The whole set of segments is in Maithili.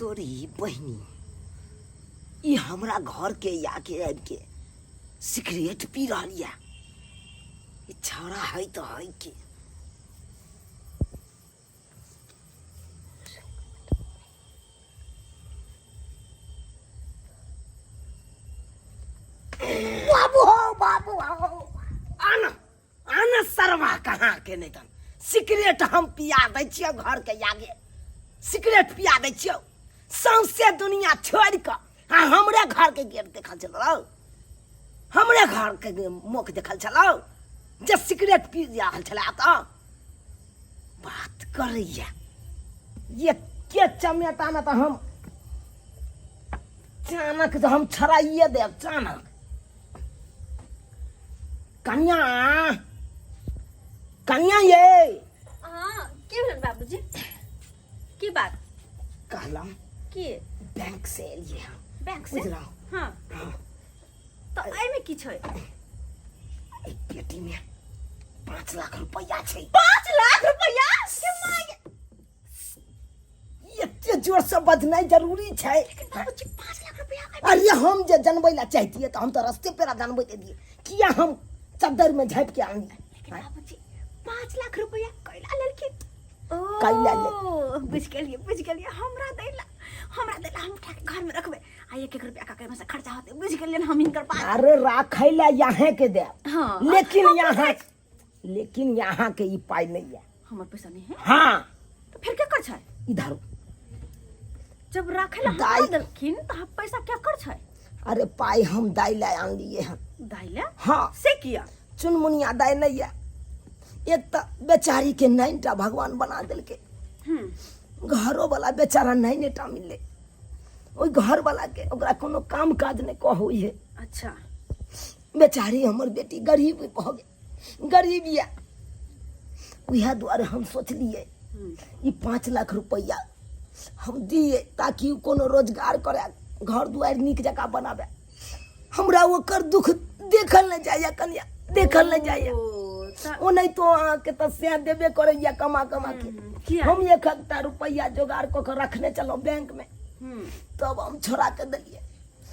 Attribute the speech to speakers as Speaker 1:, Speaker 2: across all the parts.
Speaker 1: तोरी बहिनी ई हमरा घर के आके आबि के सिगरेट पी रहल यऽ ई छौड़ा है तऽ है के बाबू हो बाबू हो आना आना सरवा कहाँ के नहीं तन सिगरेट हम पिया दै छियौ घर के आगे सिगरेट पिया दै छियौ सौंसे दुनिया छोड़ि कऽ आ हमरे घर के गेट देखल छलौ हमरे घर के मुख देखल छलौ जे सिगरेट पी रहल छलै तऽ बात करैया ये के चमेटा ने तऽ हम चानक तऽ हम छड़ाइए देब चानक कनिया कनिया ये
Speaker 2: हाँ की भेल बाबूजी की बात
Speaker 1: कहलम
Speaker 2: की
Speaker 1: बैंक से एलिए हम
Speaker 2: बैंक से
Speaker 1: बुझलहुँ
Speaker 2: हाँ
Speaker 1: हाँ
Speaker 2: तऽ एहिमे की छै
Speaker 1: एहि पेटी में 5 लाख रुपया छै
Speaker 2: 5 लाख रुपया के माय
Speaker 1: एते जोर से बजनाइ जरूरी छै
Speaker 2: बाबूजी 5 लाख रुपया
Speaker 1: अरे हम जे जनबै ला चाहतियै तऽ हम तऽ रस्ते पेरा जनबै दियै किया हम चद्दर में झाँपि के आनलियै
Speaker 2: लेकिन बाबूजी 5 लाख रुपया कैला लेलखिन ओ
Speaker 1: कैला लेल?
Speaker 2: बुझि गेलियै बुझि गेलियै हमरा दैला हमरा दैला हम उठा के घर में रखबै आ एक एक रुपया का से खर्चा होतै बुझि गेलियै हम हिनकर बात
Speaker 1: अरे राखै ला यहाँ के देब
Speaker 2: हाँ
Speaker 1: लेकिन
Speaker 2: हम
Speaker 1: यहाँ
Speaker 2: बुझै छी।
Speaker 1: लेकिन यहाँ के ई पाई नहीं है
Speaker 2: हमर पैसा नहीं है
Speaker 1: हाँ
Speaker 2: तो फिर क्या कर छै
Speaker 1: इधर
Speaker 2: जब राखै ला हमरा
Speaker 1: दाइ-
Speaker 2: देलखिन तऽ हम पैसा क्या कर छै
Speaker 1: अरे पाई हम दाई ला आनलिए हैं
Speaker 2: दाइ ला
Speaker 1: हाँ
Speaker 2: से किया
Speaker 1: चुनमुनिया दाई नहीं है एक तो बेचारी के नाइन टा भगवान बना देलके घरो वाला बेचारा नाइने टा मिलले ओहि घर वाला के ओकरा कोनो काम काज नहीं कहू है
Speaker 2: अच्छा
Speaker 1: बेचारी हमर बेटी गरीब भऽ गेल गरीब यऽ उएह दुआरे हम सोचलियै ई 5 लाख रुपैआ हम दिए ताकि ओ कोनो रोजगार करे घर दुआरि नीक जकाँ बनाबे हमरा ओकर दुख देखल नहि जाइए कनिया देखल नहि जाइए
Speaker 2: ओ, तऽ
Speaker 1: ओनाहितो अहाँके तऽ सएह देबे करैए कमा कमा के
Speaker 2: किया?
Speaker 1: हम एक एकटा रुपैआ जोगाड़ कऽ के रखने छलहुँ बैंक में तब हम छोड़ा के देलियै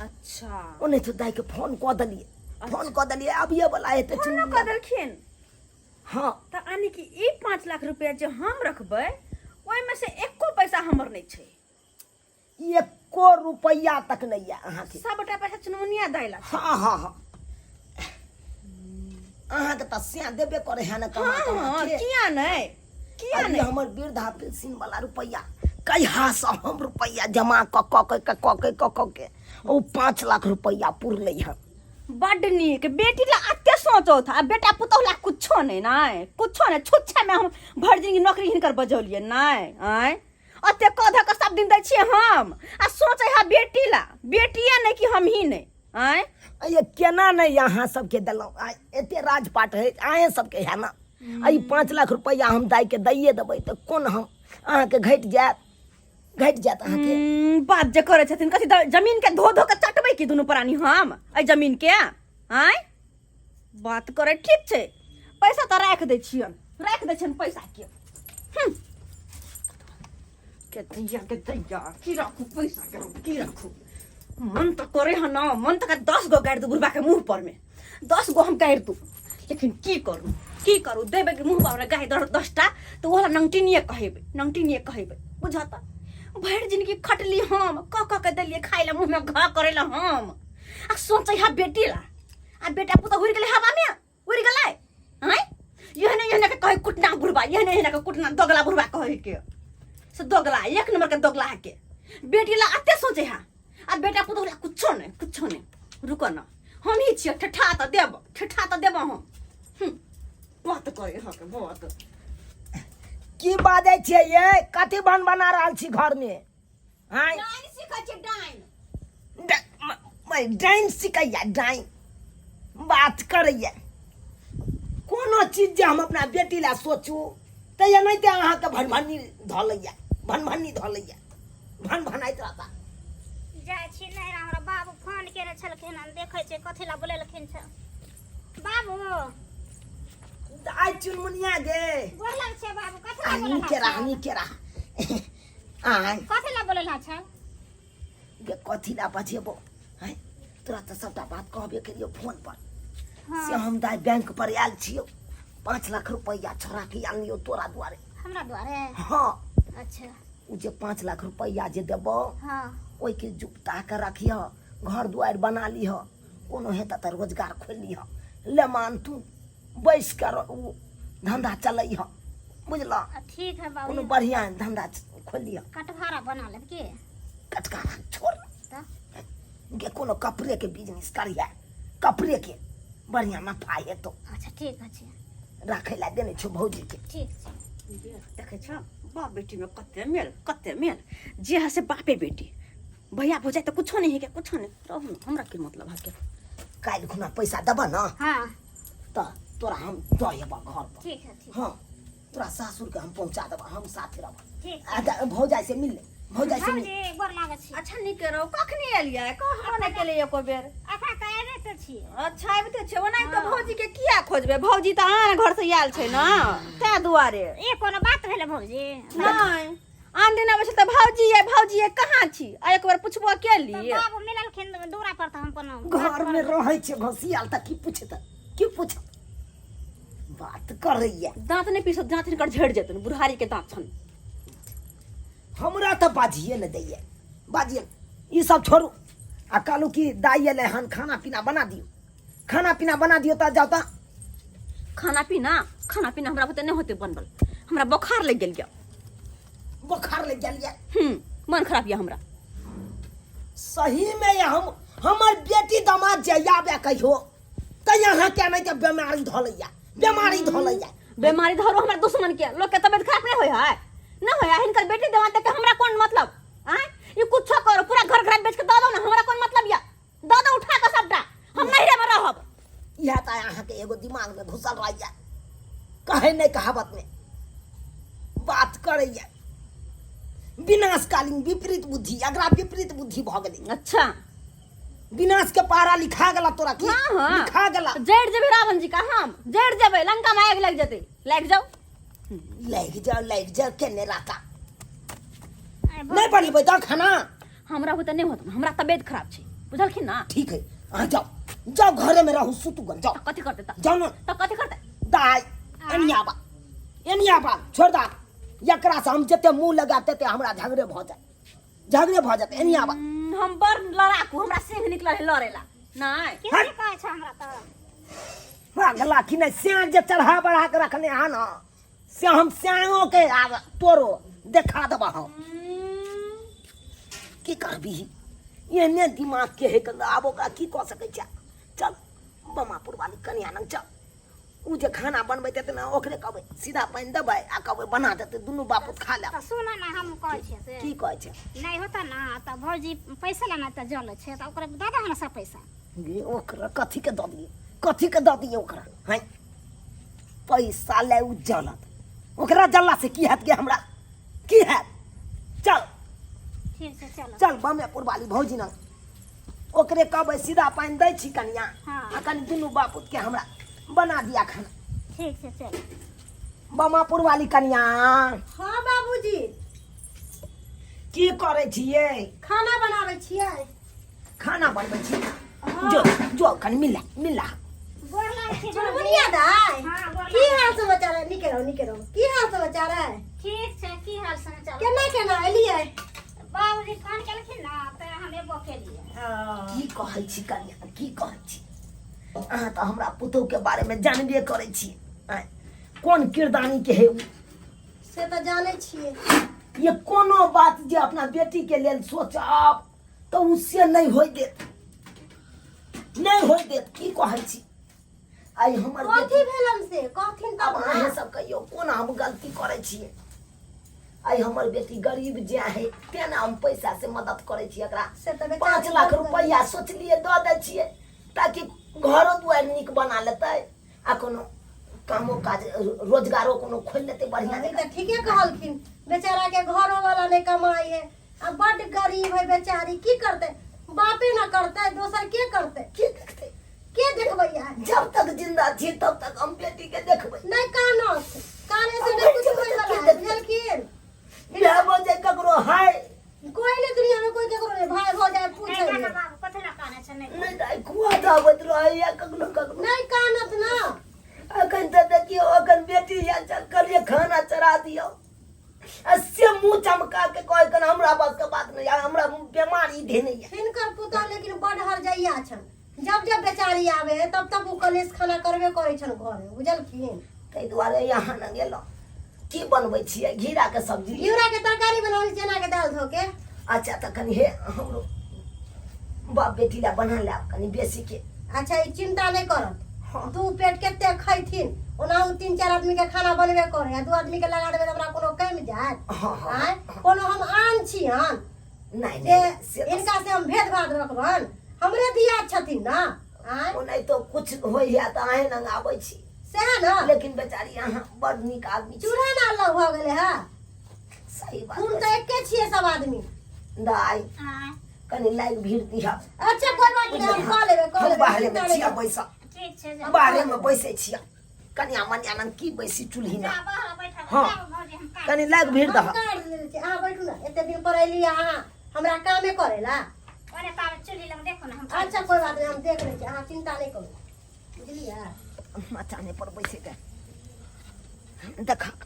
Speaker 2: अच्छा
Speaker 1: ओनाहितो दाइके फोन कऽ देलियै फोन कऽ देलियै अबिये वला हेतै
Speaker 2: फोनो
Speaker 1: चुनमुनिया
Speaker 2: कऽ देलखिन
Speaker 1: हाँ
Speaker 2: तऽ यानी कि ई 5 लाख रुपया जे हम रखबै ओहिमे से एको पैसा हमर नहि छै
Speaker 1: एको रुपैआ तक नहि यऽ अहाँके
Speaker 2: सबटा पैसा चुनमुनिया दाइ ला
Speaker 1: हाँ हाँ हाँ अहाँके तऽ सएह देबे करे है ने कमा
Speaker 2: हाँ
Speaker 1: कमा
Speaker 2: हाँ
Speaker 1: के
Speaker 2: किया नहि किया
Speaker 1: अभी
Speaker 2: नहि
Speaker 1: हमर वृद्धा पेंशन वाला रुपैआ कहिया से हम रुपैआ जमा कऽ कऽ के कऽ कऽ के कऽ कऽ के ओ 5 लाख रुपैआ पुरलै हन
Speaker 2: बड्ड नीक बेटी ला अते सोचो था आ बेटा पुतोह ला कुछो नहीं नहीं कुछो नहीं छुच्छा में हम भरि जिंदगी नौकरी हिनकर बजौलिए नहीं आँय अते कऽ धऽ कऽ सब दिन दै छियै हम आ सोचै हा बेटी ला बेटिए नहीं कि हम ही नहीं आँय
Speaker 1: ये केना नहि अहाँ सबके देलहुँ आ एते राजपाट है अहें सबके है ना आ ई 5 लाख रुपैआ हम दाइके दैए देबै तऽ कोन हम अहाँके घटि जायत घटि जायत अहाँके
Speaker 2: बात जे करै छथिन कथी जमीन के धो धो के चटबै की दुनू प्राणी हम एहि जमीन के आँय बात करै ठीक छै पैसा तऽ राखि दै छियन राखि दै छियन पैसा के के दैया के दैया की राखू पैसा के हम की राखू मन तऽ करे हन ना मन तऽ 10 गो गाड़ि दू बुढ़बा के मुँह पर में 10 गो हम गाड़ि दू लेकिन की करू की करू देबै के मुँह पर हमरा गाड़ि 10टा तऽ ओहो नंगटिनिए कहेबै नंगटिनिए कहेबै बुझत भरि जिंदगी खटली हम कऽ कऽ के देलियै खाइ लए मुँहमे घ करै लए हम आ सोचै हा बेटी ला आ बेटा पुतोह उड़ि गेलै हवामे उड़ि गेलै आँय एहने एहने के कहै कुटना बुढ़बा एहने एहने के कुटना दोगला बुढ़बा कहै के से दोगला एक नंबर के दोगला है के बेटी ला अते सोचे हा आ बेटा पुतोह ला कुछो नहीं कुछो नहीं रुको ना हम ही छियै ठेठा तऽ देब ठेठा तऽ देब हम बात करे हा के बात
Speaker 1: की बाजै छियै ये कथी बन बना रहल छी घरमे आँय
Speaker 2: डाइन सीखै छियै डाइन
Speaker 1: डाइन सिखैया डाइन बात करैया कोनो चीज जे हम अपना बेटी ला सोचू तऽ एनाहिते अहाँके भनभनी धऽ लैया भनभनी धऽ लैया भन भनाइत रहता
Speaker 3: जाइ छी नहि हमरा बाबू फोन केने छलखिन हन देखै छियै कथी लए बोलेलखिन छै बाबू
Speaker 1: आइ चुनमुनिया गे
Speaker 3: गोर लग छै बाबू कथी लए
Speaker 1: आ
Speaker 3: बोलेलहा
Speaker 1: नीके रह
Speaker 3: छै
Speaker 1: नीके रह आइ
Speaker 3: कथी लए बोलेलहा छै
Speaker 1: गे कथी ला बजेबो हैं तोरा तऽ सबटा बात कहबे केलियौ फोन पर से हम दाइ बैंक पर आयल छियौ 5 लाख रुपैआ छोड़ा के आनलियौ तोरा दुआरे।
Speaker 3: हमरा दुआरे?
Speaker 1: हाँ।
Speaker 3: अच्छा।
Speaker 1: ओ जे 5 लाख रुपैआ जे देबौ, ओहिके जुगता के रखिह, घर दुआरि बना लिह, कोनो हेतै तऽ रोजगार खोलि लिह। ले मान तू बैस के ओ धंधा चलैह, बुझलह?
Speaker 3: ठीक है
Speaker 1: कोनो
Speaker 3: बाबू।
Speaker 1: बढ़िया धंधा खोलि लिह।
Speaker 3: कटघारा बना लेब की?
Speaker 1: कटकारा छोड़।
Speaker 3: तऽ?
Speaker 1: गे, कोनो कपड़े के बिजनेस करिहे, कपड़े के बढ़िया नफा हेतौ।
Speaker 3: अच्छा, ठीक छै।
Speaker 1: राखै लए देने छौ भौजी के।
Speaker 3: ठीक छै।
Speaker 2: देखै छ बाप बेटी में कते मेल, कते मेल जे है से बापे बेटी, भैया भौजाई तऽ कुछो नहीं है के, कुछो नहीं। रहू न, हमरा की मतलब है के।
Speaker 1: काल्हि खुना पैसा देबह ने, तऽ तोरा हम दऽ एबह घर पर।
Speaker 3: ठीक है, ठीक।
Speaker 1: हाँ, तोरा सासुर के हम पहुंचा देबह, हम साथे रहब।
Speaker 3: ठीक।
Speaker 1: आ भौजाई से मिल ले, भौजाई से मिल।
Speaker 3: भौजी, गोर लागै छी।
Speaker 2: अच्छा, नीक रहो। कखनी एलियै? कहबो नहि केलियै एको बेर।
Speaker 3: अखन तऽ एबे तऽ छियै।
Speaker 2: अच्छा, आबिते छै। ओना तऽ भौजी के किया खोजबै? भौजी तऽ आन घर से आयल छै ने, ताहि दुआरे।
Speaker 3: ई कोनो बात भेलै भौजी?
Speaker 2: नहि, आन दिन अबै छै तऽ भौजी ये, भौजी ये, कहाँ छी? आ एक बेर पुछबो
Speaker 3: तऽ
Speaker 2: केली?
Speaker 3: बाबू मिललखिन दूरा पर तऽ हम कोनो
Speaker 1: घर में रहै छै घसियाल तऽ की पूछत, की पूछत, बात करैया।
Speaker 2: दाँत नहि पीसत, दाँत हिनकर झड़ि जेतनि, बुढ़ारी के दाँत छनि।
Speaker 1: हमरा तऽ बाजिए ने दैया, बाजिए। ई सब छोड़ू, आ कहलू कि दाइ एलै हन, खाना पीना बना दियौ, खाना पीना बना दियौ तऽ जाउ तऽ।
Speaker 2: खाना पीना, खाना पीना हमरा बुते नहि होते बनबल। हमरा बोखार लागि गेल यऽ।
Speaker 1: बोखार लागि गेल यऽ?
Speaker 2: मन खराब यऽ हमरा।
Speaker 1: सही में ये हम हमर बेटी दमाद जे आबे कहियो तऽ यहाँ के नहि तऽ बेमारी धऽ लैया, बेमारी धऽ लैया।
Speaker 2: बेमारी धरो हमर दुश्मन के। लोग के तबियत खराब नहीं होय है? नहीं होय है? हिनकर बेटी दमाद के हमरा कौन मतलब आय? ई कुछो करो, पूरा घर घर बेच के दऽ दो ना, हमरा कौन मतलब या? दऽ दो उठा के सबटा, हम नहीं रे में रहब।
Speaker 1: इएह तऽ अहाँके एगो दिमाग में घुसल रहैया। कहे नहि कहावत में बात करैया, विनाशकालीन विपरीत बुद्धि। एकरा विपरीत बुद्धि भऽ गेलै। विनाश के पारा लिखा गेला तोरा की?
Speaker 2: हाँ हाँ
Speaker 1: लिखा गेला।
Speaker 2: जड़ जेबै रावण जी का हम, जड़ जेबै, लंका में आगि लागि जेतै, लागि जाउ।
Speaker 1: लागि जाओ, लागि जाओ। केने राता
Speaker 3: आइ
Speaker 1: नहि बनेबै तऽ खाना?
Speaker 2: हमरा होते नहीं होत, हमरा तबियत खराब छै, बुझलखिन ना?
Speaker 1: ठीक है, अहाँ जाओ, जाओ, घरे में रहू, सुतू गन, जाओ।
Speaker 2: तऽ कथी करतै तऽ?
Speaker 1: जाओ ने।
Speaker 2: तऽ कथी करतै?
Speaker 1: दाइ, एनिया बा, एनिया बा, छोड़ दा। एकरा से हम जते मुंह लगा तेते हमरा झगड़े भऽ जाए, झगड़े भऽ जाते। एनिया बा।
Speaker 2: हम बड़ लड़ाकू, हमरा सिंह निकलल है लड़ेला नहीं।
Speaker 3: की कहै छै हमरा तऽ?
Speaker 1: पागला कि नहि? श्याम जे चढ़ा बढ़ा के रखने हन न, से हम श्यामो के आब तोरो देखा देबह हम। की करबी, एहने दिमाग के है। आब ओकरा की कऽ सकै छै? चल, बमापुर वाली कनिया लग चल। उ जे खाना बनबैत हेतै ने, ओकरे कहबै, सीधा पानि देबै आ कहबै बना देतै, दुनू बापूत खा लेब।
Speaker 3: तऽ सुन ने, हम कहै छियै से।
Speaker 1: की कहै छै?
Speaker 3: नहि होतऽ ने तऽ भौजी पैसा लेना तऽ जल छै, तऽ ओकरे दऽ दह ने सब पैसा।
Speaker 1: गे, ओकरा कथी के दऽ दियै? कथी के दऽ दियै ओकरा? हैं, पैसा ले उ जलत? ओकरा जलला से की हैत? गे, हमरा की हैत? चल।
Speaker 3: ठीक छै, चलो।
Speaker 1: चल बमेपुर वाली भौजी न, ओकरे कहबै, सीधा पानि दै छी कनिया, आ कनि दुनू बापूत के हमरा बना दिया खाना।
Speaker 3: ठीक छै, चल।
Speaker 1: बमापुर वाली कनिया।
Speaker 4: हाँ बाबूजी।
Speaker 1: की करै छियै?
Speaker 4: खाना बनाबै छियै।
Speaker 1: खाना बनबै छी? जो जो, कनि मिला मिला।
Speaker 3: गोर लागै छी।
Speaker 4: चुनमुनिया दाइ।
Speaker 3: हाँ, गोर
Speaker 4: की
Speaker 3: लागै।
Speaker 4: हाल समाचार है? नीके रहो, नीके रहो। की हाल समाचार है?
Speaker 3: ठीक छै। की हाल समाचार?
Speaker 4: केना केना एलियै?
Speaker 3: बाबूजी फोन केलखिन ने तऽ हम एबो केलियै।
Speaker 1: की कहै छी कनिया, की कहै छी? अहाँ तऽ हमरा पुतोहु के बारे में जानबे करै छी। आँय, कोन किरदानी के है उ?
Speaker 4: से तऽ जानै छियै।
Speaker 1: ये कोनो बात जे अपना बेटी के लेल सोचब तऽ उ से नहीं होय देत, नहीं होय देत। की कहै छी, आइ हमर
Speaker 4: कथी
Speaker 1: बेटी
Speaker 4: भेलन से कहथिन
Speaker 1: आब
Speaker 4: तब
Speaker 1: अहें
Speaker 4: ने।
Speaker 1: सब कहियौ, कोना हम गलती करै छियै? आइ हमर बेटी गरीब जे है, तेना हम पैसा से मदद करै छियै एकरा।
Speaker 4: से तऽ बेचारी
Speaker 1: 5 लाख
Speaker 4: बड़
Speaker 1: रुपैआ सोचलियै दऽ दै छियै, ताकि घरो दुआरि नीक बना लेतै आ कोनो कामो काज रोजगारो कोनो खोलि लेतै बढ़िआँ
Speaker 4: ई
Speaker 1: जकाँ।
Speaker 4: तऽ ठीके कहलखिन। बेचारा के घरो वाला नहि कमाई है आ बड गरीब है बेचारी। की करतै? बापे न करतै, दोसर के करतै?
Speaker 1: के देखतै?
Speaker 4: के देखबैया?
Speaker 1: जब तक जिंदा छी तब तक हम बेटी के देखबै।
Speaker 4: नहि कानत, काने से नहि कुछ होय वाला है, बुझलखिन?
Speaker 1: बियाह भऽ जाय ककरो हाय।
Speaker 4: कोई नहीं, दुनिया में कोई केकरो नहीं, भाई भौजाई।
Speaker 1: रहैया कखनो कखनो।
Speaker 4: नहि कानत ना।
Speaker 1: अखन तऽ देखियौ अखन बेटी या चल कहलियै खाना चढ़ा दियौ आ से मुँह चमका के कहै कन हमरा बस के बात नहीं, हमरा बीमारी धेने या।
Speaker 4: हिनकर पुतोह लेकिन बड हरजैया छन, जब जब बेचारी आवे है तब तब ओ कलेश खाना करबे करै छन घर में, बुझलखिन?
Speaker 1: ताहि दुआरे यहाँ न गेलहुँ। की बनबै छियै? घिरा के सब्जी?
Speaker 4: घिउरा के तरकारी बनाबै, चना के दाल धो के।
Speaker 1: अच्छा तऽ कनि हे हमरो बाप बेटी ला बना लायब कनि बेसी के।
Speaker 4: अच्छा ई चिंता नहीं करत।
Speaker 1: हाँ।
Speaker 4: दू पेट कते खैथिन, ओना ओ 3-4 आदमी के खाना बनबे करे, आ 2 आदमी के लगा देबै तऽ हमरा कोनो कमि जायत?
Speaker 1: हाँ, हाँ,
Speaker 4: आँय, कोनो हम आन छी हन
Speaker 1: नहीं,
Speaker 4: जे
Speaker 1: नहीं, से तऽ
Speaker 4: इनका से हम भेदभाव रखबन? हमरे दियाद छथिन ना। आँय?
Speaker 1: ओनाहितो कुछ होइया तऽ अहें लग आबै छी।
Speaker 4: सएह ने।
Speaker 1: लेकिन बेचारी अहाँ बड़ नीक आदमी छी।
Speaker 4: चूल्हा ना अलग भऽ गेलै हँ।
Speaker 1: सही बात।
Speaker 4: हम तऽ एके छियै सब आदमी।
Speaker 1: दाइ।
Speaker 3: आँय।
Speaker 1: कनि लाइक भीड़ दिहऽ।
Speaker 4: अच्छा कोइ बात नहि, हम कऽ लेबै, कऽ
Speaker 1: हम
Speaker 4: लेबै,
Speaker 1: बाहरे
Speaker 4: चिन्ता
Speaker 1: मे
Speaker 4: नहि
Speaker 1: छियै
Speaker 4: करू।
Speaker 1: बैसल।
Speaker 3: ठीक छै, जा।
Speaker 1: बाहरे मे बैसै छियै, कनिया मनिया लग की बैसी चूल्ही
Speaker 3: जा
Speaker 1: ना।
Speaker 3: बाहर बैठल।
Speaker 1: हाँ।
Speaker 3: जाउ भौजी, हम काट।
Speaker 1: कनि लाइक भीड़
Speaker 4: हम
Speaker 1: दहऽ।
Speaker 4: काटि देने छियै, अहाँ बैठू ने, एते दिन पर एलियै अहाँ हमरा कामे करै ला।
Speaker 3: ओने ताबे चूल्ही लग देखो ने हम काटि।
Speaker 4: अच्छा कोइ बात नहि, हम देख लै छियै, अहाँ चिन्ता नहि करू, बुझलियै?
Speaker 1: मचाने पर बैसे के देखक,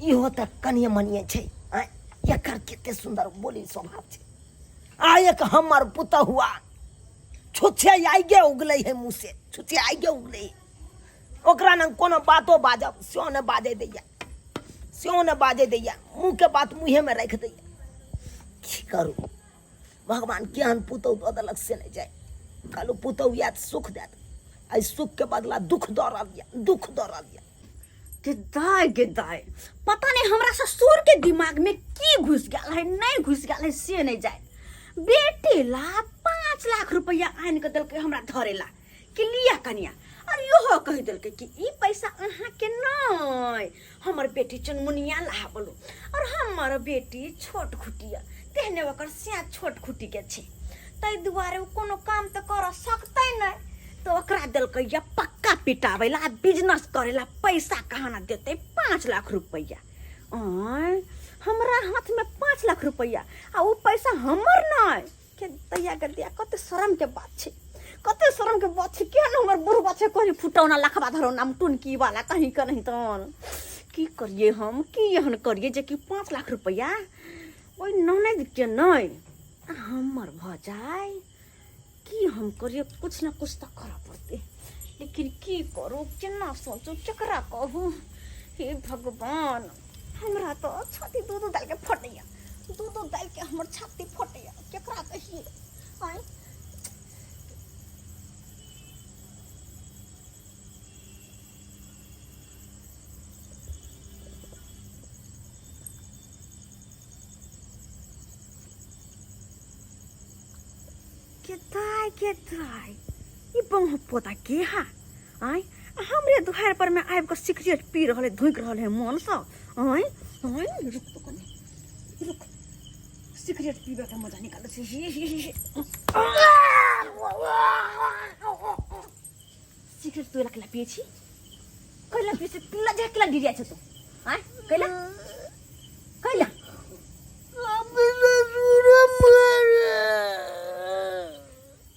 Speaker 1: इहो तऽ कनिये मनिये छै। आँय, एकर कते सुन्दर बोली स्वभाव छै, आ एक हमर पुतहुआ छुच्छे आइगे उगलै है मुँह से, छुच्छे आइगे उगलै है। ओकरा ने कोनो बातो बाजब सेहो ने बाजै दैया, सेहो ने बाजै दैया, मुँहके बात मुँहेमे राखि दैया। की करू भगवान, केहन पुतहु दऽ देलक से नहि जाय। कहलहुँ पुतहु आयत सुख देत, एहि सुखके बदला दुख दऽ रहल यऽ, दुख दऽ रहल यऽ।
Speaker 2: गे दाय, गे दाय, पता नहीं हमरा ससुर के दिमाग में की घुस गेल है, नहीं घुस गेल है से नहीं जाए। बेटे ला 5 लाख रुपया आनि के देलकै हमरा धरे ला कि लिया कनिया, और इहो कहि देलकै कि ई पैसा अहाँ के नहीं, हमर बेटी चुनमुनिया ला बोलू, और हमर बेटी छोट खुटिया तेहने ओकर सिया छोट खुटी के छै, ताहि दुआरे ओ कोनो काम तऽ कर सकतै नहीं, तऽ ओकरा देलकै या पक्का पिटाबै ला, बिजनेस करे ला पैसा कहाँ ना देतै 5 लाख रुपया। आँय, हमरा हाथ में 5 लाख रुपया आ ओ पैसा हमर नहीं के दैया के दिया। कते शरम के बात छै, कते शरम के बात छै। केहन हमर बुढ़बा छै, कहीं फुटौना लखबा धरौना टुनकी वाला कहीं के नहीं। तहन की करिए हम, की एहन करिए जे कि 5 लाख रुपया ओहि ननद के नहीं आ हमर भऽ जाय? की हम करिए? कुछ ना कुछ तऽ करऽ पड़तै, लेकिन की करू, केना सोचू, केकरा कहू? हे भगवान, हमरा तऽ छाती दूध दालि के फटैया, दूध दालि के हमर छाती फटैया। केकरा कहिए? आँय, के दाय, के दाय, ई बहु पोता के हा? आँय, हमरे दुहार पर में आबि कऽ सिगरेट पी रहल है, धुकि रहल है मन सँ। आँय आँय, रुक तो कनी रुक, सिगरेट पीबे के मजा निकालै छै। हे हे हे हे, सिगरेट तू कैला पिए छी? कैला पिए छी? कैला जे कैला गिर जाइ छै तू? आँय, कैला कैला?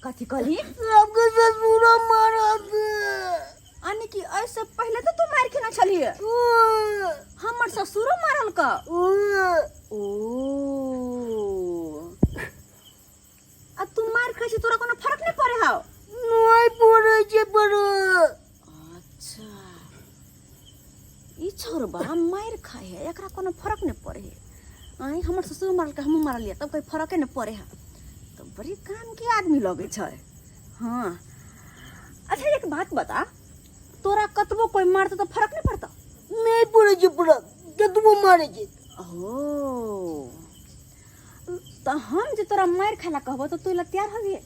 Speaker 2: कथी कहली?
Speaker 1: आपके ससुर मारत।
Speaker 2: यानी कि ऐसे पहले तो तू मार खेना छलिए, हमर ससुरो मारल का? ओ आ तू मार खाइ छी, तोरा कोनो फर्क नहीं पड़े हाउ?
Speaker 1: नहीं पड़े छै फर्क।
Speaker 2: अच्छा, ई छोरबा मार खाइ है, एकरा कोनो फर्क नहीं पड़े है। आइ हमर ससुर मारल के, हमहूँ मारलियै, तब कोई फर्के नहीं पड़े है, तो बड़ी काम के आदमी लगै छै। हाँ, अच्छा एक बात बता, तोरा कतबो कोई मारतौ तो फर्क नहीं पड़तौ?
Speaker 1: नहीं पड़े छै फर्क, कतबो मारे छै।
Speaker 2: ओ तऽ हम जे तोरा मारि खाय ला कहबो तऽ तू ला तैयार होबिहे?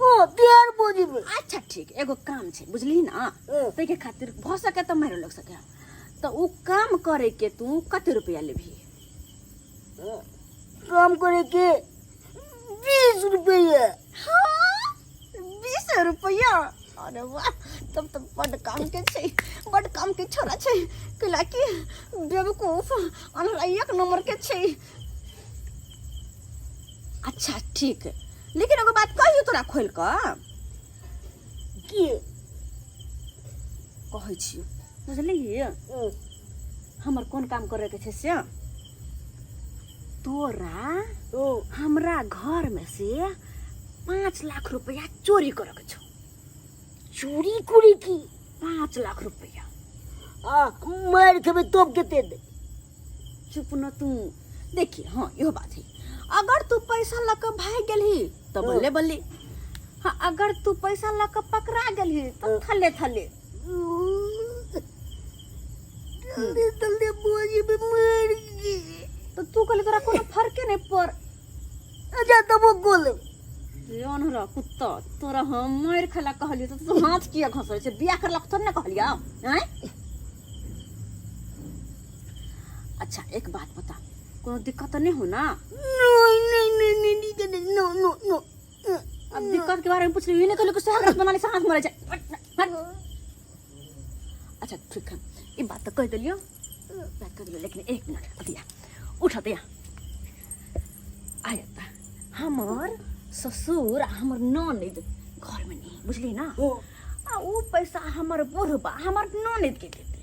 Speaker 1: ओ तैयार भऽ जेबै।
Speaker 2: अच्छा ठीक, एगो काम छै, बुझलिही ना? ताहिके खातिर भऽ सके तऽ मारि लग सके, तऽ उ काम करे के तू कते रुपया लेबही?
Speaker 1: काम करे के 20 रुपया।
Speaker 2: हाँ, 20 रुपया? अरे वाह, तब तऽ बड काम के छै, बड काम के छोरा छै। कैला कि बेवकूफ अनहरा एक नंबर के छै। अच्छा ठीक, लेकिन एगो बात कहियो तोरा खोलि कऽ,
Speaker 1: की
Speaker 2: कहै छी बुझलिही हमर कोन काम करे के छै से तोरा हमरा घर में से 5 लाख रुपया चोरी करे के छौ।
Speaker 1: चोरी करी की?
Speaker 2: 5 लाख रुपया।
Speaker 1: आ मारि खेबै तब कते दे?
Speaker 2: चुप न तू। देखिए, हाँ, इहो बात है, अगर तू पैसा लऽ कऽ भागि गेलही तऽ बल्ले बल्ले। हाँ, अगर तू पैसा लऽ कऽ पकड़ा गेलही तऽ थल्ले थल्ले।
Speaker 1: जल्दी जल्दी बोझी में मर गई।
Speaker 2: तऽ तू कहली तोरा कोनो फर्के नहि पर।
Speaker 1: अच्छा, तब वो गोल
Speaker 2: अनहरा कुत्ता, तोरा हम मारि खेला कहलियै तऽ तू हाथ किया घसै छै? बियाह करलक तोर ने कहलियै आँय? अच्छा, एक बात बता, कोनो दिक्कत तऽ नहि हो ना?
Speaker 1: नहीं नहीं नहीं नहीं नहीं नहीं, नो नो नो।
Speaker 2: अब दिक्कत के बारे में पूछ रही नहीं, कहलियै कि सोहाग बना ले से हाथ मरे जाए। हट, हट। अच्छा, ठीक है, ई बात तऽ कहि देलियौ, बात कहि देलियौ, लेकिन एक मिनट, अतिया उठ, अतिया आ जाता। हमर ससुर आ हमर ननद घरमे नहीं, बुझली ना?
Speaker 1: ओ।
Speaker 2: आ ओ पैसा हमर बुढ़बा हमर ननद के देतै,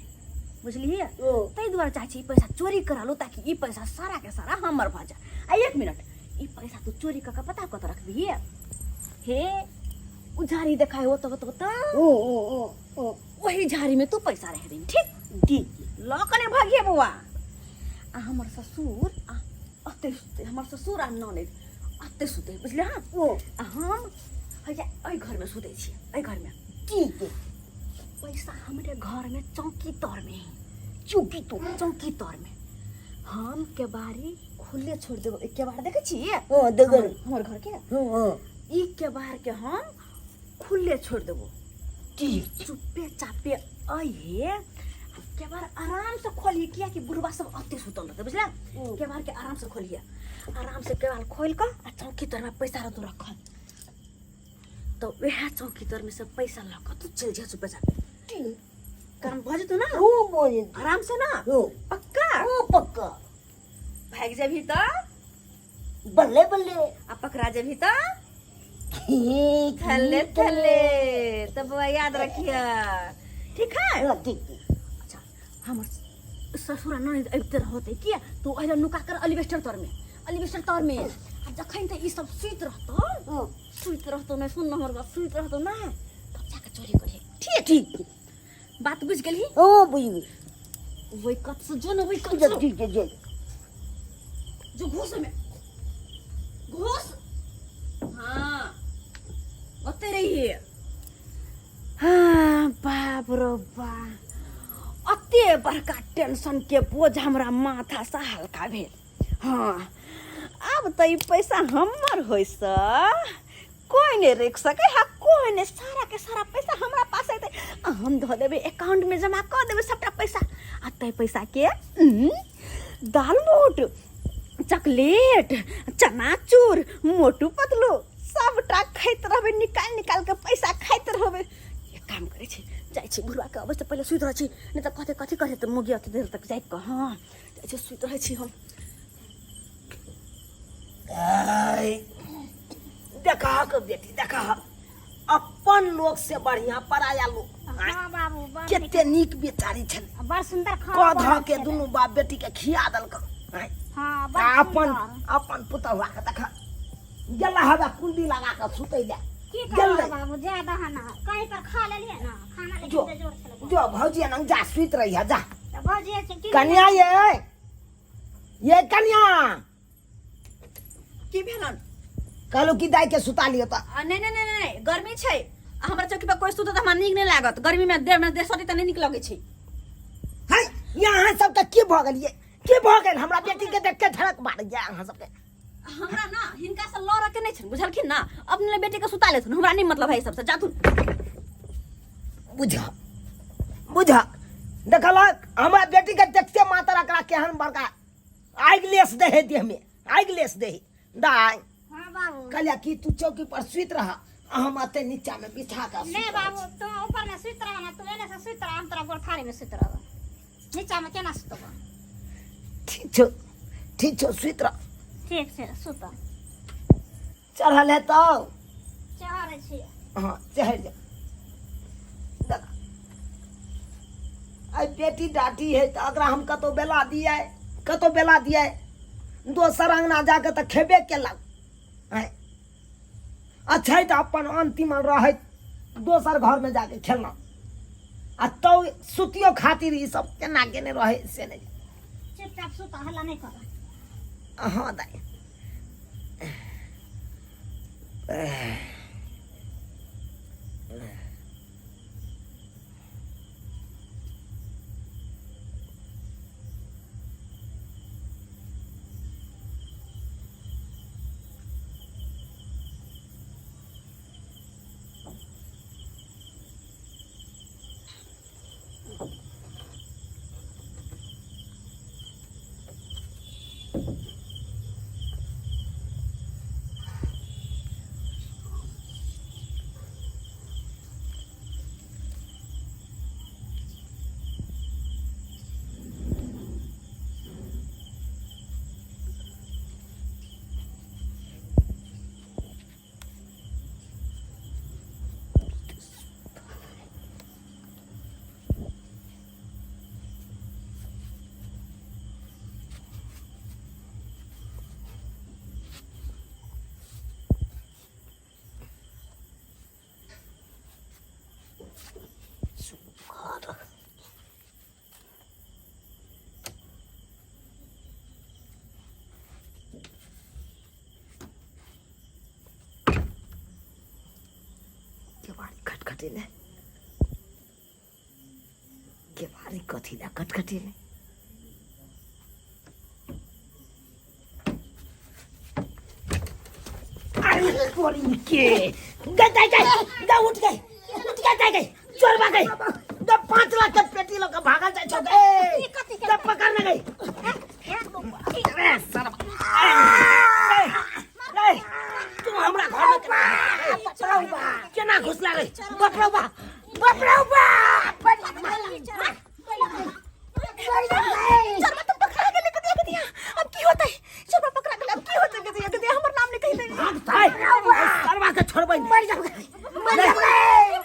Speaker 2: बुझलियै?
Speaker 1: ओ।
Speaker 2: ताहि दुआरे चाहै छी ई पैसा चोरी करा लो, ताकि ई पैसा सारा के सारा हमर भऽ जाए। आ एक मिनट, ई पैसा तू चोरी कऽ के पता कतऽ रखबिही? हे उ झाड़ी देखाय होत होत होत।
Speaker 1: ओ ओ ओ ओ।
Speaker 2: वही झाड़ी में तू पैसा रख दही, ठीक?
Speaker 1: ठीक।
Speaker 2: लऽ कऽ नहि भागिए बौआ। आ हमर ससुर आ अते सुते, हमर ससुर आ ननद अते सुते, बुझले? हाँ।
Speaker 1: ओ।
Speaker 2: आ हम हैया एहि घरमे सुतै छी, एहि घरमे।
Speaker 1: ठीक।
Speaker 2: पैसा हमरे घरमे चौकी तरमे है।
Speaker 1: चौकी तो?
Speaker 2: चौकी तरमे। हम केबाड़ी खुले छोड़ देबो। एक केबाड़ देखै छी?
Speaker 1: हाँ, देखै।
Speaker 2: हमर घर के।
Speaker 1: हाँ हाँ।
Speaker 2: ई केबाड़ के हम खुले छोड़ देबो।
Speaker 1: ठीक।
Speaker 2: चुप्पे चापे अइहे, केबाड़ आराम से खोलिए, कियाकि बुढ़वा सब अते सुतल रहते, बुझला? केबाड़ के आराम से खोलिए, आराम से केबाड़ खोल कऽ आ चौकी तर में पैसा रहतो रखल, तो वएह चौकी तर में से पैसा लऽ कऽ तू चलि जा चुप्पे चापे।
Speaker 1: ठीक।
Speaker 2: काम भऽ जेतौ ना?
Speaker 1: ओ, बोल।
Speaker 2: आराम से ना?
Speaker 1: ओ।
Speaker 2: पक्का?
Speaker 1: ओ, पक्का।
Speaker 2: भागि जेबही तऽ?
Speaker 1: बल्ले बल्ले।
Speaker 2: आ पकड़ा जेबही तऽ?
Speaker 1: ठीक।
Speaker 2: थल्ले थल्ले। तऽ बौआ, याद रखिए, ठीक है?
Speaker 1: हाँ, ठीक ठीक।
Speaker 2: अच्छा, हमर ससुर आ ननद अबिते रहतै, किया तू अहिला नुका कर अलिबेस्टर तरमे, अलिबेस्टर तरमे। आ जखन तऽ ई सब सुति रहतौ, सुति रहतौ, नहि सुन हमर बात, सुति रहतौ ना, तब जाके चोरी करिहे, ठीक?
Speaker 1: ठीक।
Speaker 2: बात बुझि गेलही?
Speaker 1: ओ, बुझि गेली।
Speaker 2: ओहि कत से जो ने, ओहि कत से।
Speaker 1: ठीक है, जे।
Speaker 2: जो, घुस में घुस। हाँ, ओते रहिए। हाँ, बाप रो बा, अते बड़का टेंशन के बोझ हमरा माथा से हल्का भेल। हाँ, आब तऽ ई पैसा हमर होइसँ कोई नहीं रोकि सकै है, कोई नहीं। सारा के सारा पैसा हमरा पास अयतै आ हम धऽ देबै अकाउंट में, जमा कऽ देबै सबटा पैसा। आ तै पैसा के दालमोट, चॉकलेट, चनाचूर, मोटू पतलू सबटा खाइत रहबै, निकालि निकालि के पैसा खाइत रहबै। एक काम करै छी, जाइ छी, बुढ़वा के अबै से पहिले सुति रहै छी, नहि तऽ कहतै कथी कहतै तऽ मोगी अते देर तक जागि कऽ। हाँ, जाइ छी, सुति रहै छी हम।
Speaker 1: आय, देखा के बेटी, देखा, अपन लोक से बढ़िया पराया लोक।
Speaker 3: हाँ बाबू, बड़ नीक।
Speaker 1: कते नीक बेचारी छलै।
Speaker 3: बड़ सुंदर खाना
Speaker 1: कऽ धऽ
Speaker 3: बनल
Speaker 1: के
Speaker 3: छलै।
Speaker 1: दुनू बाप बेटी के खिया देलक। आय,
Speaker 3: हाँ, बड़
Speaker 1: आ अपन
Speaker 3: सुंदर।
Speaker 1: अपन पुतहुआ के देख, गेला हवा कुंडी लगा के सुतै ले।
Speaker 3: की
Speaker 1: गेलै।
Speaker 3: करब बाबू, जाय दह ना, कहीं पर खा लेलियै ना खाना, लेकिन
Speaker 1: जो।
Speaker 3: बेजोड़ छलै।
Speaker 1: जो भौजी नंग जा, सुति रही है, जा।
Speaker 3: तऽ भौजी छै की?
Speaker 1: कन्या, ये ये कन्या।
Speaker 2: की भेलन?
Speaker 1: कहलू कि दाई के सुता लियो तऽ।
Speaker 2: आ, नहि नहि नहि नहि, गर्मी छै आ हमरा चौकी पर कोइ सुतत तऽ हमरा नीक नहि लागत। गर्मी में देह में देह सटी तऽ नहि नीक लगै छै।
Speaker 1: है, यहाँ सबके की भऽ गेल? ये की भऽ गेल? हमरा बेटी के देख के झड़क मारैया अहाँ सबके।
Speaker 2: हमरा ना हिनका से लड़ऽ के नहि छनि, बुझलखिन ना? अपने लए बेटी के सुता लेथुन, हमरा नहि मतलब है ई सबसे, जाथुन।
Speaker 1: बुझ बुझ, देखलक हमरा बेटी के देखते मातर एकरा केहन बड़का आगि लेस दे है देह में, आगि लेस दे है दाई।
Speaker 3: हाँ बाबू।
Speaker 1: कहलिया कि तू चौकी पर सुति रह, आ हम अते नीचा में बिछा के सुति
Speaker 3: नहीं
Speaker 1: रहै
Speaker 3: बाबू,
Speaker 1: छी।
Speaker 3: तू ऊपर में सुति रह ना, तू एने से सुति रह, हम तोरा गोरथारी में सुति रहब, नीचा में केना सुतब?
Speaker 1: ठीक छौ, ठीक छौ, सुति रह।
Speaker 3: ठीक छै, सुत।
Speaker 1: चढ़ल है तो?
Speaker 3: चढ़ै छी।
Speaker 1: हाँ, चढ़ जा। बेटी डाटी है तऽ एकरा हम कतहु बेला दियै, कतहु बेला दियै, दोसर अङ्गना जाके तऽ खेबे केलक। आँय, अच्छा तऽ अपन अंतिम रहैत दोसर घरमे जाके खेलहुँ आ तो सुतियो खातिर ई सब केना केने रहै से नहि।
Speaker 3: चुपचाप सुत, हल्ला नहि कर।
Speaker 1: हाँ दाइ। केवाड़ी खटखटेले, केवाड़ी कथी लए खटखटेले? अरे तोरी के, गई गई गई गई, उठ गई उठ गई गई गई, चोरबा गई गई, 5 लाख के पेटी लऽ के भागल जाइ छौ गई, गई पकड़ने गई। अरे सरबा, ए तू हमरा घर में केना केना घुसला रे? बाप रे बाप, बाप रे बाप।
Speaker 2: चोरबा तुम पकड़ा गेले गदिया गदिया, अब की होतै? चोरबा पकड़ा गेले, अब की होतै? गदिया गदिया, हमर नाम नहीं कहि दे।
Speaker 1: भागतै सरबा के, छोड़बै नहीं। मर जाब, मर जाब।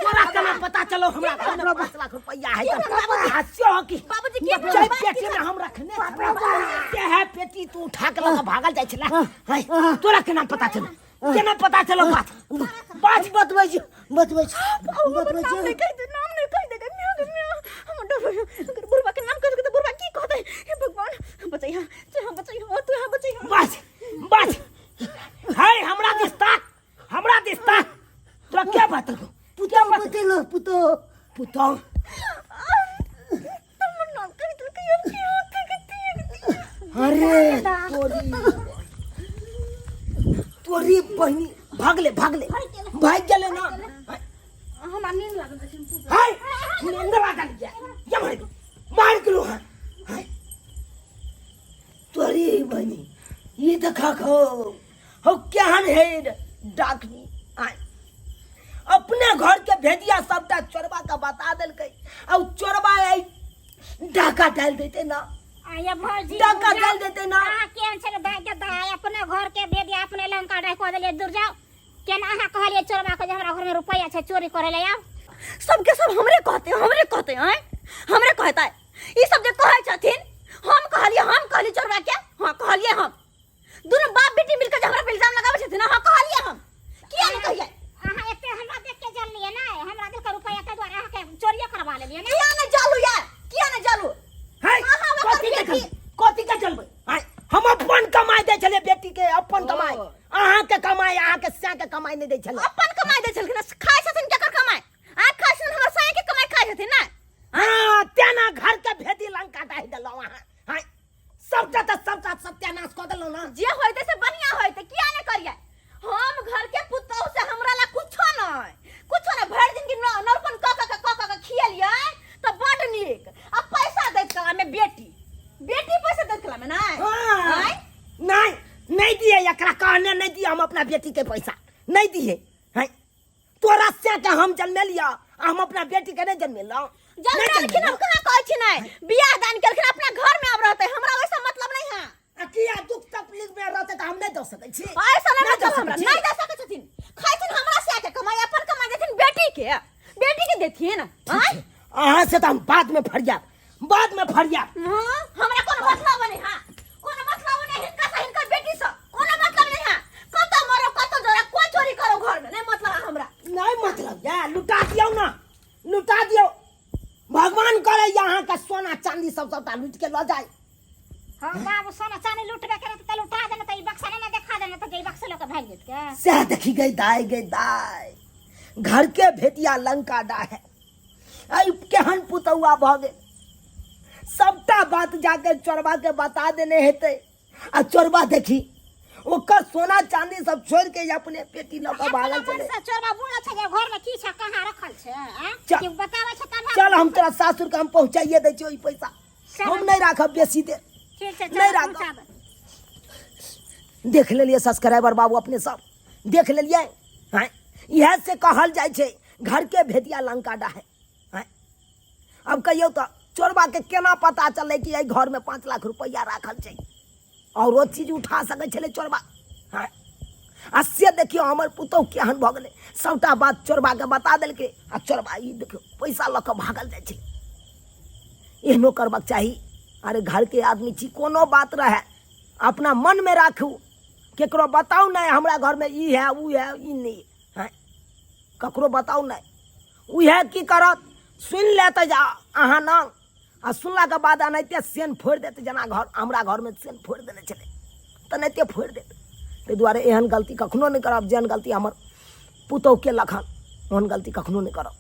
Speaker 1: तोरा केना पता चलो हमरा घर में 5 लाख रुपया है? तऽ हास्यो हो कि
Speaker 2: बाबूजी, की
Speaker 1: चल पेटी में हम रखने से है, पेटी तू उठा के लऽ के भागल जाइ छला है, तोरा केना पता चलो, केना पता चलो? बात बात
Speaker 4: बतबै छी, बतबै छी,
Speaker 2: हमर
Speaker 4: बतबै
Speaker 2: नाम
Speaker 4: छी।
Speaker 2: नहीं कहि दे, नाम नहीं कहि दे। गदिया गदिया, हमर डर होइया, अगर बुढ़बा के नाम कहि देलकै तऽ बुढ़बा की कहतै? हे भगवान, बचैहा, तू यहाँ बचैहा, तू यहाँ बचैहा।
Speaker 1: बस बस है, हमरा दिस ताक, हमरा दिस ताक। तोरा क्या बात हो?
Speaker 4: पुतोह बतेलो, पुतोह।
Speaker 1: पुतोह
Speaker 2: हमर नाम कहि देलकै, अब की होतै गदिया गदिया?
Speaker 1: अरे तोरी तोरी बहिनी, भागले भागले भाग गेले ना।
Speaker 2: हमरा नींद लागल अछि।
Speaker 1: हाय, नींद लागल या या मार मार गेलो। हां हाय तोरी बहिनी, ये देखा खो हो केहन है डाकनी। आय अपने घर के भेदिया सबटा चोरबा के बता देलकै, आ उ चोरबा आई डाका डाल देते ना।
Speaker 3: आया भौजी,
Speaker 1: डाका डाल देते ना।
Speaker 3: अहाँ केहन छलै दाइ के दाइ, अपने घर के भेदिया अपने लंका डाहि कऽ देलियै। दूर जाउ, केना अहाँ कहलियै चोरबा के जे हमरा घर में रुपैआ छै, चोरी करे ले आउ?
Speaker 2: सबके सब हमरे कहते, हमरे कहते हैं, हमरे कहता है ई सब जे कहै छथिन। हम कहलिए, हम कहलिए चोरबा के, हाँ कहलिए हम। दुनू बाप बेटी मिलकर जे हमरा पे इल्जाम लगाबै छथिन। हाँ कहलिए हम, किया नहीं कहिए?
Speaker 3: अहाँ एते हमरा देख के जललियै ने, हमरा देख के रुपैआ के द्वारा अहाँ के चोरियो करवा लेलियै ने।
Speaker 2: किया नहीं जालू यार, किया नहीं जालू?
Speaker 1: है
Speaker 2: अहाँ ओकर
Speaker 1: कथी के
Speaker 2: बेटी-
Speaker 1: चलबै, कथी के चलबै? आँय, हम अपन कमाई दै छलियै बेटी के, अपन कमाई, अहाँ के कमाई, अहाँ के सैं के कमाई नहि दै छलै।
Speaker 2: अपन कमाई दै छलखिन, खाइ छथिन केकर कमाई? आ खाइ छथिन हमर साँय के कमाई खाइ छथिन ना।
Speaker 1: हाँ, तेना घर के भेदी लंका डाहि देलहुँ अहाँ। हाँ, सबटा तऽ सबटा सत्यानाश कऽ देलहुँ ना।
Speaker 2: जे होइते से बढ़िया होइते, किया नहीं करिए? हम घर के पुतोह से हमरा ला कुछो नहीं, कुछो नहीं। भरि दिन के नरपन क क क क क खियलियै तऽ बड नीक, आ पैसा दैत कला में बेटी, बेटी पैसा दैत कला में नहीं।
Speaker 1: हाँ।
Speaker 2: आँय?
Speaker 1: नहीं नहीं दिए, एकरा कहने नहीं दिए हम अपना बेटी के पैसा नहीं दिए हैं। तोरा से के हम जन्मेलिया आ हम अपना बेटी के नहीं जन्मेलहुँ?
Speaker 2: जन्मेलखिन, हम कहाँ कहै छी नहीं। बियाह दान केलखिन, अपना घर में अब रहते, हमरा वैसा मतलब नहीं है।
Speaker 1: आ किया दुख तकलीफ में रहते तऽ हम नहीं दऽ सकै छी?
Speaker 2: ऐसा नहीं
Speaker 1: नहि दऽ
Speaker 2: मतलब हमरा
Speaker 1: सकै छी।
Speaker 2: नहीं दऽ सकै छथिन। खाइथिन हमरा से के कमाई, अपन कमाई देथिन बेटी के, बेटी के देथिन। आँय?
Speaker 1: अहाँ से तऽ हम बाद में फरियाब, बाद में फरिया।
Speaker 2: हाँ, हमरा कोनो मतलब नहीं हाँ, कोनो मतलब नहीं हिनका से, हिनकर बेटी से कोनो मतलब नहीं हाँ। कतौ मरो कतौ जरा कोई चोरी करो घर में नहीं मतलब है हमरा।
Speaker 1: नहीं मतलब या लुटा दियौ ना, लुटा दियौ। भगवान करे यहाँ का सोना चांदी सब सबटा लूट के ल जाए।
Speaker 3: हाँ बाबू, सोना चांदी लूटबे करे त लुटा देने त ई बक्सा ने देखा देने त ई बक्सा लोके भागि जेत के।
Speaker 1: सएह देखी गई दाई, गई दाई, घर के भेटिया लंका डा है। ऐ केहन पुतौआ भऽ गेल, सबटा बात जाके चोरबा के बता देने हेतै। आ चोरबा देखी ओकर सोना चांदी सब छोड़ के अपने पेटी लऽ कऽ भागल
Speaker 3: अपना
Speaker 1: छलै।
Speaker 3: मन से चोरबा बुझल छै जे घर में की छै, कहाँ रखल छै, आँय?
Speaker 1: चल।
Speaker 3: कि बताबै छै तब।
Speaker 1: चल, हम तोरा सासुर के हम पहुँचाइए दै छियौ ई पैसा, हम नहि राखब बेसी देर।
Speaker 3: ठीक छै, चल।
Speaker 1: नहि राखब।
Speaker 3: पहुँचाबै।
Speaker 1: देख लेलियै सब्सक्राइबर बाबू, अपने सब देख लेलियै हैं। इएह से कहल जाइ छै घर के भेदिया लंका डाहे हैं। अब कहियौ तऽ चोरबा के केना पता चललै कि एहि घर में 5 लाख रुपैआ राखल छै? औरो चीज उठा सकै छलै चोरबा हैं। आ से देखियौ हमर पुतहु केहन भऽ गेलै, सबटा बात चोरबा के बता देलकै आ चोरबा ई देखियौ पैसा लऽ कऽ भागल जाइ छलै। एहनो करबाक चाही? अरे घर के आदमी छी, कोनो बात रहए अपना मन में राखू, केकरो बताउ नहि हमरा घर में ई है ऊ है ई नहीं है, ककरो बताउ नहि। उएह की करत, सुनि लेतै जे अहाँ नाम, आ सुनलाके बाद एनाहिते सेन फोड़ि देतै, जेना घर हमरा घरमे सेन फोड़ि देने छलै तेनाहिते फोड़ि देतै। ताहि दुआरे एहन गलती कखनो नहि करब, जेहन गलती हमर पुतहु केलक हन ओहन गलती कखनो नहि करब।